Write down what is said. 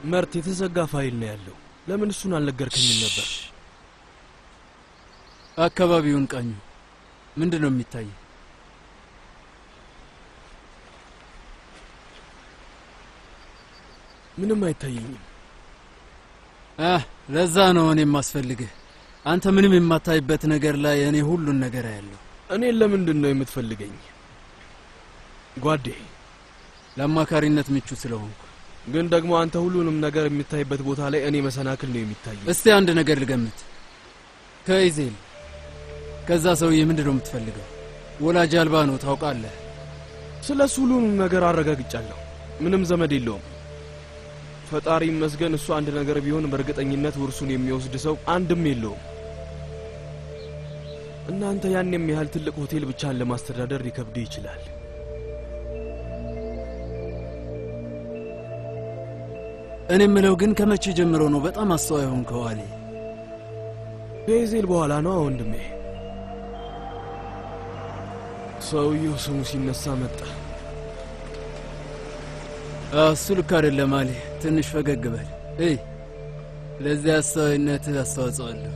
መርት የተዘጋ ፋይል ነው ያለው። ለምን እሱን አልነገርከኝም ነበር? አካባቢውን ቃኙ። ምንድን ነው የሚታይ? ምንም አይታየኝም። ለዛ ነው እኔ የማስፈልግህ። አንተ ምንም የማታይበት ነገር ላይ እኔ ሁሉን ነገር አያለሁ። እኔን ለምንድን ነው የምትፈልገኝ ጓዴ? ለአማካሪነት ምቹ ስለሆንኩ። ግን ደግሞ አንተ ሁሉንም ነገር የሚታይበት ቦታ ላይ እኔ መሰናክል ነው የሚታየኝ። እስቲ አንድ ነገር ልገምት። ከኢዜል ከዛ ሰውዬ ምንድን ነው የምትፈልገው? ወላጅ አልባ ነው ታውቃለህ። ስለ እሱ ሁሉንም ነገር አረጋግጫለሁ። ምንም ዘመድ የለውም። ፈጣሪ ይመስገን እሱ አንድ ነገር ቢሆን በእርግጠኝነት ውርሱን የሚወስድ ሰው አንድም የለውም። እናንተ ያን የሚያህል ትልቅ ሆቴል ብቻን ለማስተዳደር ሊከብድ ይችላል። እኔ የምለው ግን ከመቼ ጀምሮ ነው በጣም አስተዋይ ሆንከው አሊ? ከኢዜል በኋላ ነው ወንድሜ። ሰውየው ስሙ ሲነሳ መጣ። እሱ ልክ አይደለም አሊ። ትንሽ ፈገግ በል። እይ፣ ለዚህ አስተዋይነት አስተዋጽኦ አለው።